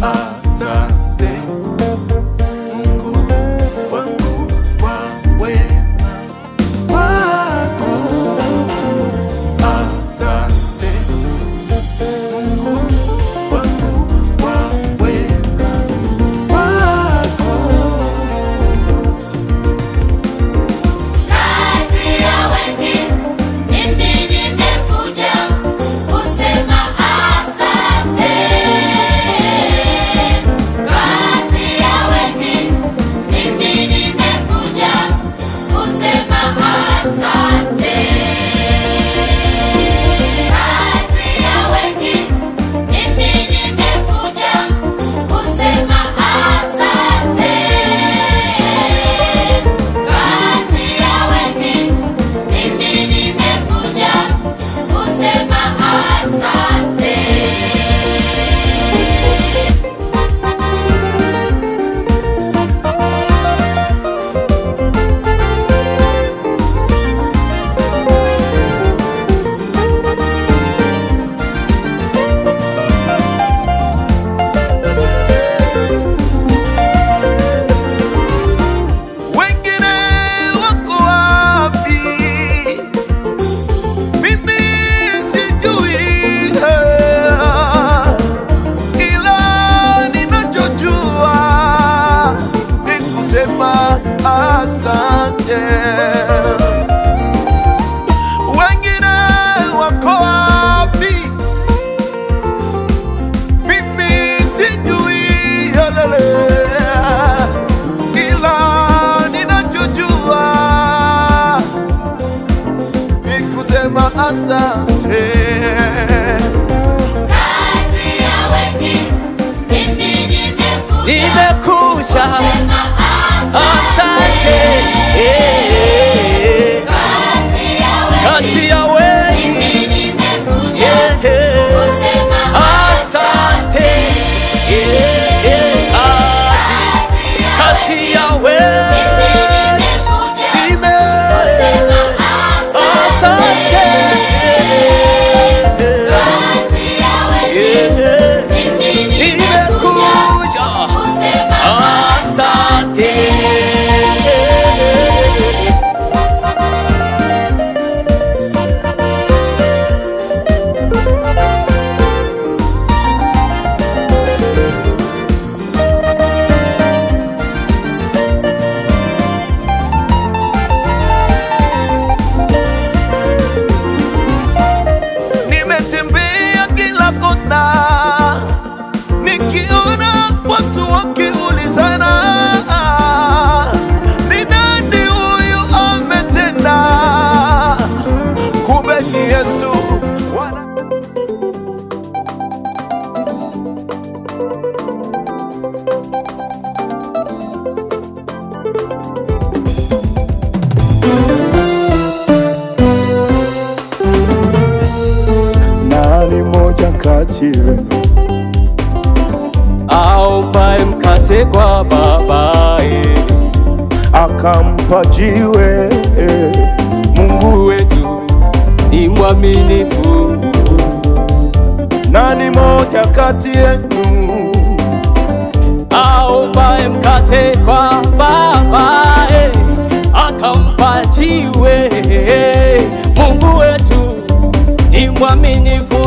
Asante Mungu wangu kwa wema wako. Asante Mungu wangu kwa wema wako. Kati ya wengi mimi nimekuja kusema asante. Kati ya wengi mimi nimekuja kusema asante. Kati ya wengi mimi nimekuja kusema asante. Kati ya wengi mimi nimekuja kusema asante. Wengine wako wapi? Mimi sijui, ila ninachojua ni kusema asante. Wengine wako wapi? Mimi sijui, ila ninachojua ni kusema asante. Kati ya wengi mimi nimekuja Nimekuja kusema asante. Kati ya wengi Kati ya wengi mimi nimekuja kusema asante. Kati ya wengi nimekuja kusema asante. Kati ya wengi mimi nimekuja Nimekuja kusema asante. Nimetembea kila kona nikiona watu wakiulizana, ni nani huyu ametenda? Kumbe ni Yesu. Nani moja kati yenu Aombaye mkate kwa babaye, akampa jiwe? Mungu wetu ni mwaminifu. Nani moja kati yenu Aombaye mkate kwa babaye, akampa jiwe? Mungu wetu ni mwaminifu.